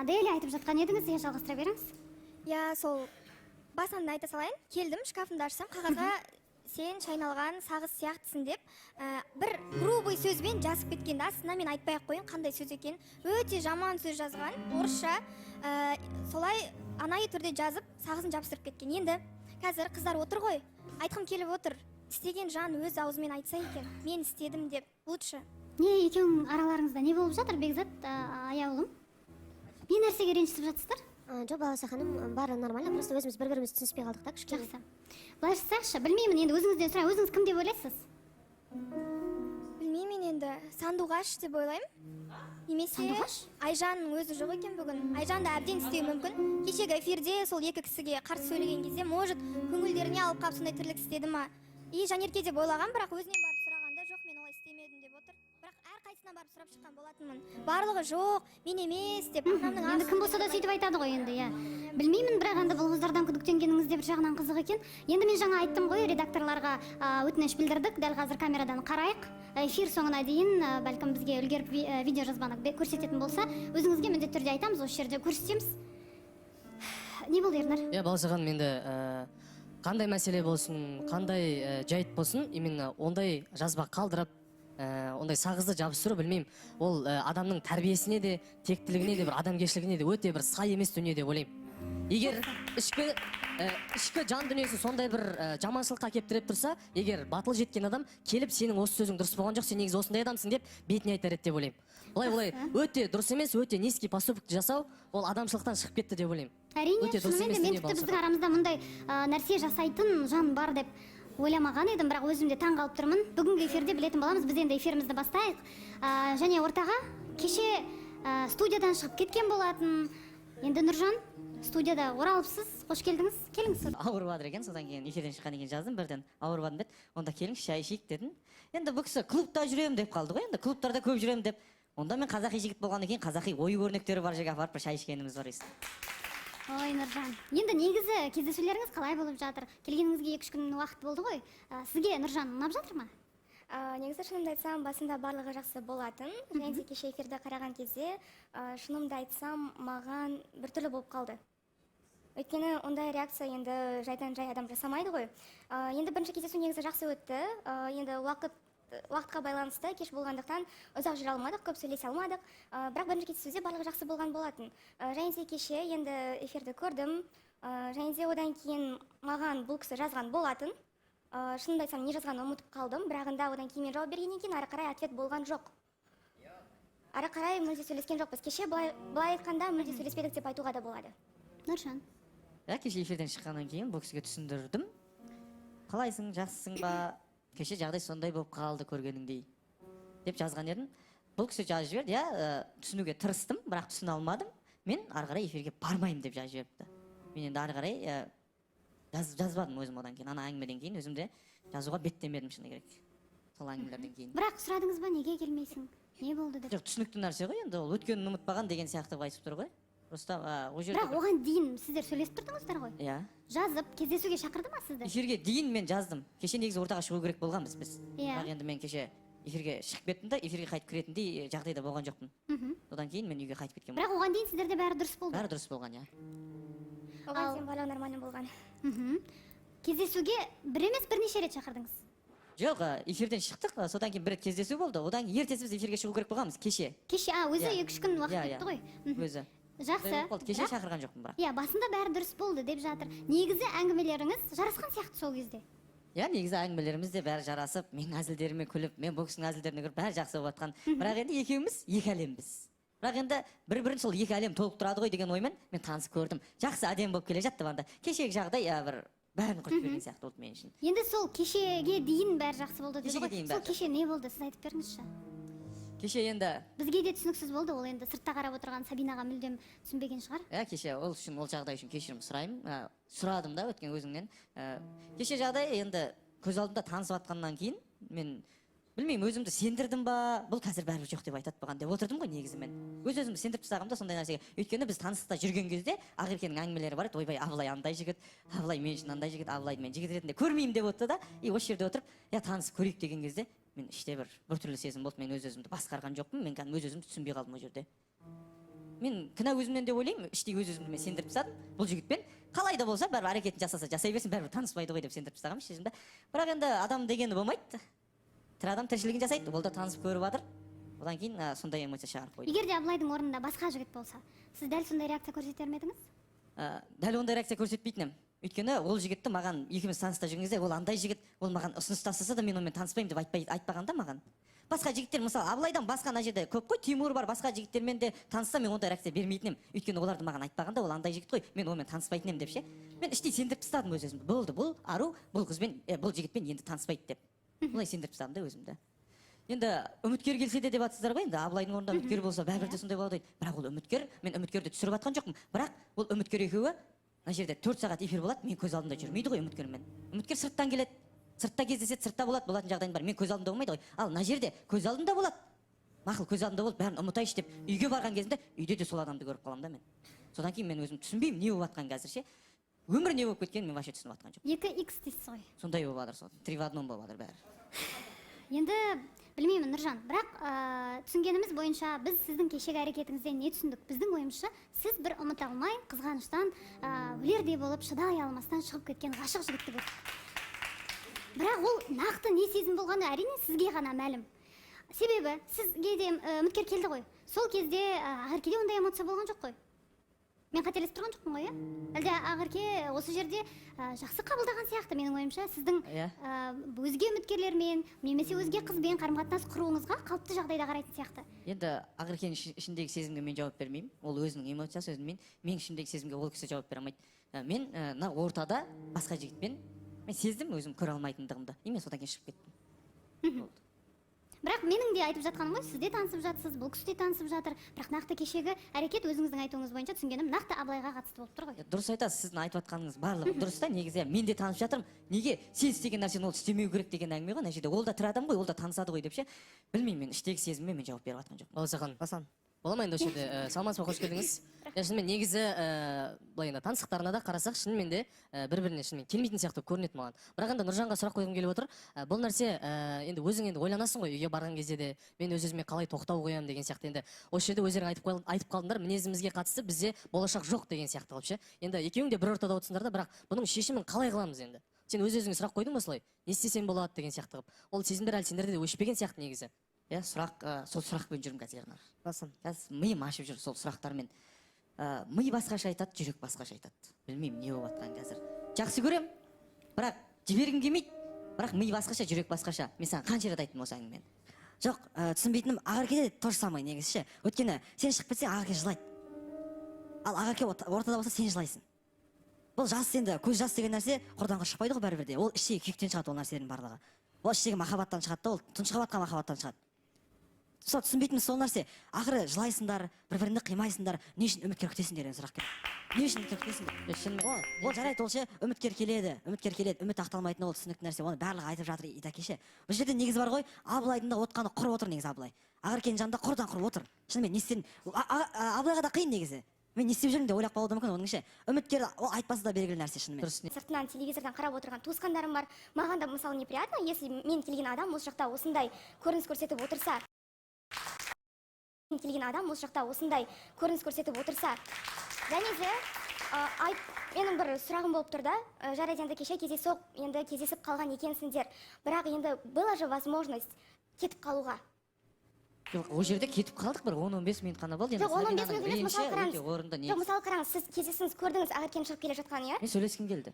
Аделя, айтып жатқан едіңіз, иә, жалғастыра беріңіз. Иә, сол басынан айта салайын. Келдім, шкафымды ашсам, қағазға «Сен шайналған сағыз сияқтысың» деп бір грубый сөзбен жазып кеткен да. Астына мен айтпай ақ қояйын қандай сөз екенін, өте жаман сөз жазған, орысша. Солай анайы түрде жазып, сағызын жабыстырып кеткен. Енді қазір қыздар отыр ғой, айтқым келіп отыр: істеген жан өз аузымен айтса екен, «Мен істедім» деп, лучше. Не, екеуің араларыңызда не болып жатыр, Бекзат, аяулым? Не нәрсеге ренжісіп жатсыздар? Жоқ, Балауса ханым, бәрі нормально, просто өзіміз бір бірімізді түсініспей қалдық та кішкене. Жақсы, былай жасайықшы, білмеймін, енді өзіңізден сұрайын. Өзіңіз кім деп ойлайсыз? Білмеймін енді, Сандуғаш деп ойлаймын немесе Сандуғаш? Айжанның өзі жоқ екен бүгін. Айжан да әбден істеуі мүмкін. Кешегі эфирде сол екі кісіге қарсы сөйлеген кезде, может, көңілдеріне алып қалып, сондай тірлік істеді ма? И Жанерке деп ойлаған, бірақ өзінен барып сұрағанда, «Жоқ, мен олай істемедім» деп отыр. Бірақ әрқайсысынан барып сұрап шыққан болатынмын, барлығы «Жоқ, мен емес» деп, анамның Енді кім болса да сөйтіп айтады ғой енді, иә. Білмеймін, бірақ енді бұл қыздардан күдіктенгеніңіз де бір жағынан қызық екен. Енді мен жаңа айттым ғой, редакторларға өтініш білдірдік. Дәл қазір камерадан қарайық. Эфир соңына дейін бәлкім, бізге үлгеріп видеожазбаны көрсететін болса, өзіңізге міндетті түрде айтамыз, осы жерде көрсетеміз. Не болды, Ернар? Иә, Балауса ханым, енді қандай мәселе болсын, қандай жайт болсын, именно ондай жазба қалдырып, ондай сағызды жабыстыру, білмеймін, ол адамның тәрбиесіне де, тектілігіне де, бір адамгершілігіне де өте бір сай емес дүние деп ойлаймын. Егер ішкі жан дүниесі сондай бір жаманшылыққа әкеліп тіреп тұрса, егер батыл жеткен адам келіп, «Сенің осы сөзің дұрыс болған жоқ, сен негізі осындай адамсың» деп бетіне айтар еді деп ойлаймын. Былай олай өте дұрыс емес, өте низкий поступок жасау, ол адамшылықтан шығып кетті деп ойлаймын. Әрине. Өте дұрыс Шынымен де емес мен дүние, тіпті Балауса. біздің арамызда мұндай нәрсе жасайтын жан бар деп ойламаған едім, бірақ өзім де таң қалып тұрмын. Бүгінгі эфирде білетін боламыз. Біз енді эфирімізді бастайық. Және ортаға кеше студиядан шығып кеткен болатын енді Нұржан, студияда оралыпсыз, қош келдіңіз, келіңіз. Ауырып жатыр екен. Содан кейін эфирден шыққаннан кейін жаздым бірден, «Ауырып жатырмын» деді. «Онда келіңізші, шай ішейік» дедім. Енді бұл кісі «Клубта жүремін» деп қалды ғой, енді клубтарда көп жүремін деп. Онда мен қазақи жігіт болғаннан кейін, қазақи ою өрнектері бар жерге апарып, бір шай ішкеніміз бар өйстіп. Ой, Нұржан, енді негізі кездесулеріңіз қалай болып жатыр? Келгеніңізге 2-3 күн уақыт болды ғой. Сізге Нұржан ұнап жатыр ма? Негізі, шынымды айтсам, басында барлығы жақсы болатын. Және де кеше эфирді қараған кезде, шынымды айтсам, маған біртүрлі болып қалды, өйткені ондай реакция енді жайдан жай адам жасамайды ғой. Енді бірінші кездесу негізі жақсы өтті. Енді уақытқа байланысты, кеш болғандықтан, ұзақ жүре алмадық, көп сөйлесе алмадық. Бірақ бірінші кездесуде барлығы жақсы болған болатын. Және де кеше енді эфирді көрдім. Және де одан кейін маған бұл кісі жазған болатын. Шынымды айтсам, не жазғанын ұмытып қалдым, бірағында одан кейін мен жауап бергеннен кейін ары қарай ответ болған жоқ, ары қарай мүлде сөйлескен жоқпыз. Кеше былай айтқанда, мүлде сөйлеспедік деп айтуға да болады. Нұржан. Иә, кеше эфирден шыққаннан кейін бұл кісіге түсіндірдім: «Қалайсың, жақсысың ба? Кеше жағдай сондай болып қалды, көргеніңдей», – деп жазған едім. Бұл кісі жазып жіберді: «Иә, түсінуге тырыстым, бірақ түсіне алмадым, мен ары қарай эфирге бармаймын», – деп жазып жіберіпті. Мен енді ары қарай жазбадым өзім. Одан кейін, ана әңгімеден кейін, өзім де жазуға беттемедім, шыны керек, сол әңгімелерден кейін. Бірақ сұрадыңыз ба, неге келмейсің, не болды деп? Жоқ, түсінікті нәрсе ғой енді, ол өткенін ұмытпаған деген сияқты қылып айтып тұр ғой просто. Ол жерде Бірақ оған дейін сіздер сөйлесіп тұрдыңыздар ғой? Иә. Жазып, кездесуге шақырды ма сізді? Эфирге дейін мен жаздым. Кеше негізі ортаға шығу керек болғанбыз біз. Иә. Бірақ енді мен кеше эфирге шығып кеттім да, эфирге қайтып кіретіндей жағдайда болған жоқпын. Одан кейін мен үйге қайтып кеткен. Бірақ оған дейін сіздерде бәрі дұрыс болды? Бәрі дұрыс болған, иә. Оған дейін барлығы нормально болған. Кездесуге бір емес, бірнеше рет шақырдыңыз? Жоқ, эфирден шықтық, содан кейін бір рет кездесу болды. Одан кейін ертесі біз эфирге шығу керек болғанбыз кеше. Кеше, а, өзі Иә. 2-3 күн уақыт Иә. өтті ғой. Өзі. Жақсы. Сондай болып қалды. Кеше Бірақ шақырған жоқпын бірақ. Иә, басында бәрі дұрыс болды деп жатыр. Негізі әңгімелеріңіз жарасқан сияқты сол кезде. Иә, негізі әңгімелеріміз де бәрі жарасып, менің әзілдеріме күліп, мен бұл кісінің әзілдеріне күліп, бәрі жақсы болып жатқан. Бірақ енді екеуміз екі әлембіз, бірақ енді бір бірін сол екі әлем толықтырады ғой деген оймен мен танысып көрдім. Жақсы, әдемі болып келе жатты анда. Кешегі жағдай, иә, бір бәрін құртып жіберген сияқты болды мен үшін. Енді сол кешеге дейін бәрі жақсы болды деді Кешеге ғой. дейін Сол бәрі. кеше не болды, сіз айтып беріңізші. Кеше енді Бізге де түсініксіз болды ол, енді сыртта қарап отырған Сабинаға мүлдем түсінбеген шығар. Иә, кеше ол үшін, ол жағдай үшін кешірім сұраймын. Сұрадым да өткен өзіңнен. Кеше жағдай енді көз алдымда танысып жатқаннан кейін, мен білмеймін, өзімді сендірдім ба, бұл қазір бәрібір жоқ деп айтады бұған деп отырдым ғой. Негізі мен өз өзімді сендіріп тастағанмын да сондай нәрсеге, өйткені біз таныстықта жүрген кезде Ақеркенің әңгімелері бар еді: «Ойбай, Абылай андай жігіт, Абылай мен үшін андай жігіт, Абылайды мен жігіт ретінде көрмеймін», – деп отырды да. И осы жерде отырып, иә, танысып көрейік деген кезде мен іште бір біртүрлі сезім болды. Мен өз өзімді басқарған жоқпын, мен кәдімгі өз өзімді түсінбей қалдым ол жерде. Мен кінә өзімнен деп ойлаймын, іштей өз өзімді мен сендіріп тастадым. Бұл жігітпен қалай да болса, бәрібір әрекетін жасаса жасай берсін, бәрібір таныспайды ғой деп сендіріп тастағанмын іш өзімді. Бірақ енді адам дегені болмайды, тірі адам тіршілігін жасайды, ол да танысып көріп жатыр. Одан кейін сондай эмоция шығарып қойды. Егер де Абылайдың орнында басқа жігіт болса, сіз дәл сондай реакция көрсетер ме едіңіз? Дәл ондай реакция көрсетпейтін едім, өйткені ол жігітті маған, екеуміз таныста жүрген кезде, ол андай жігіт, ол маған ұсыныс тастаса да, мен онымен таныспаймын деп айтпай, айтпаған да маған. Басқа жігіттер, мысалы, Абылайдан басқа ана жерде көп қой, Тимур бар, басқа жігіттермен де таныссам, мен ондай реакция бермейтін едім, өйткені оларды маған айтпаған да, ол андай жігіт қой, мен онымен таныспайтын едім деп ше. Мен іштей сендіріп тастадым өз өзімді, болды, бұл ару бұл қызбен, бұл жігітпен енді таныспайды деп, олай сендіріп тастадым да өзімді. Енді үміткер келсе де деп жатсыздар ғой, енді Абылайдың орнында үміткер болса, бәрібір де сондай болады дейді. Бірақ ол үміткер, мен үміткерді түсіріп жатқан жоқпын, бірақ ол үміткер екеуі мына жерде 4 сағат эфир болады, мен көз алдымда жүрмейді ғой үміткермен. Үміткер сырттан келеді, сыртта кездеседі, сыртта болады, болатын жағдайым бар, мен көз алдымда болмайды ғой. Ал мына жерде көз алдымда болады, мақұл, көз алдымда болып, бәрін ұмытайыншы деп үйге барған кезімде, үйде де сол адамды көріп қаламын да мен. Содан кейін мен өзім түсінбеймін, не болып жатқанын қазір ше, өмір не болып кеткенін мен вообще түсініп жатқан жоқпын. Екі икс дейсіз ғой. Сондай болып жатыр, сол три в одном болып жатыр бәрі. Енді білмеймін, Нұржан, бірақ түсінгеніміз бойынша, біз сіздің кешегі әрекетіңізден не түсіндік? Біздің ойымызша, сіз бір ұмыта алмай, қызғаныштан өлердей болып, шыдай алмастан шығып кеткен ғашық жігітті көрдік. Бірақ ол нақты не сезім болғаны, әрине, сізге ғана мәлім, себебі сізге де үміткер келді ғой. Сол кезде Ақеркеде ондай эмоция болған жоқ қой. Мен қателесіп тұрған жоқпын ғой, иә? Әлде Ақерке осы жерде жақсы қабылдаған сияқты? Менің ойымша, сіздің өзге үміткерлермен немесе өзге қызбен қарым қатынас құруыңызға қалыпты жағдайда қарайтын сияқты. Енді Ақеркенің ішіндегі сезімге мен жауап бермеймін, ол өзінің эмоциясы өзімен. Менің ішімдегі сезімге ол кісі жауап бере алмайды. Мен мына ортада басқа жігітпен мен сездім өзім көре алмайтындығымды, и мен содан кейін шығып кеттім. Болды. Бірақ менің де айтып жатқаным ғой, сіз де танысып жатсыз, бұл кісі де танысып жатыр, бірақ нақты кешегі әрекет, өзіңіздің айтуыңыз бойынша, түсінгенім, нақты Абылайға қатысты болып тұр ғой. Иә, дұрыс айтасыз, сіздің айтып жатқаныңыз барлығы дұрыс та негізі. Мен де танысып жатырмын, неге сен істеген нәрсені ол істемеу керек деген әңгіме ғой мына жерде. Ол да тірі адам ғой, ол да танысады ғой деп ше. Білмеймін, мен іштегі сезіміме мен жауап беріп жатқан жоқпын. Балауса ханым. Асан. Бола ма енді осы жерде? Саламатсыз ба, қош келдіңіз. Иә, шынымен, негізі, былай енді таныстықтарына да қарасақ, шынымен де бір біріне шынымен келмейтін сияқты көрінеді маған. Бірақ енді Нұржанға сұрақ қойғым келіп отыр. Бұл нәрсе, енді өзің енді ойланасың ғой үйге барған кезде де, мен өз өзіме қалай тоқтау қоямын деген сияқты. Енді осы жерде өздерің айтып қалдыңдар, мінезімізге қатысты бізде болашақ жоқ деген сияқты қылып ше. Енді екеуің де бір ортада отырсыңдар да, бірақ бұның шешімін қалай қыламыз енді? Сен өз өзіңе сұрақ қойдың ба осылай, не істесем болады деген сияқты қылып? Ол сезімдер әлі сендерде де өшпеген сияқты негізі. Иә, сұрақ, сол сұрақпен жүрмін қазір, Ернар. Асан. Қазір миым ашып жүр сол сұрақтармен. Ми басқаша айтады, жүрек басқаша айтады. Білмеймін не болып жатқанын қазір. Жақсы көрем, бірақ жібергім келмейді. Бірақ ми басқаша, жүрек басқаша. Мен саған қанша рет айттым осы әңгімені. Жоқ, түсінбейтінім, Ақерке де то же самое негізі ше. Өйткені сен шығып кетсең, Ақерке жылайды, ал Ақерке ортада болса, сен жылайсың. Бұл жас енді, көз жас деген нәрсе құрдан құр шықпайды ғой бәрібір де. Ол іштегі күйіктен шығады, ол нәрселердің барлығы ол іштегі махаббаттан шығады да, ол тұншығып жатқан махаббаттан шығады. Сол түсінбейтініміз сол нәрсе. Ақыры жылайсыңдар, бір біріңді қимайсыңдар. Не үшін үміткер күтесіңдер деген сұрақ келеді. Не үшін үміткер күтесіңдер? Е, шынымен. Ол жарайды, ол ше, үміткер келеді, үміткер келеді, үміт ақталмайтыны ол түсінікті нәрсе, оны барлығы айтып жатыр и так ше. Бұл жерде негізі бар ғой, Абылайдың да отқаны құрып отыр негізі. Абылай Ақеркенің жанында құрдан құрып отыр. Шынымен не істерін, Абылайға да қиын негізі, мен не істеп жүрмін деп ойлап қалуы да мүмкін оның ше. Үміткер ол айтпаса да белгілі нәрсе шынымен. Дұрыс. Сыртынан телевизордан қарап отырған туысқандарым бар, маған да, мысалы, неприятно, если мен келген адам осы жақта осындай көрініс көрсетіп отырса, келген адам осы жақта осындай көрініс көрсетіп отырса. Және де айт, менің бір сұрағым болып тұр да. Жарайды, енді кеше кездейсоқ енді кездесіп қалған екенсіңдер, бірақ енді была же возможность кетіп қалуға. Жоқ, ол жерде кетіп қалдық, бір 10-15 минут қана болды енді. Жоқ, 10-15 Сабинаның минут емес, мысалы, реніші қараңыз. өте орынды Жоқ, негізі. мысалы, қараңыз, сіз кездестіңіз, көрдіңіз Ақеркенің шығып келе жатқанын, иә? Мен сөйлескім келді.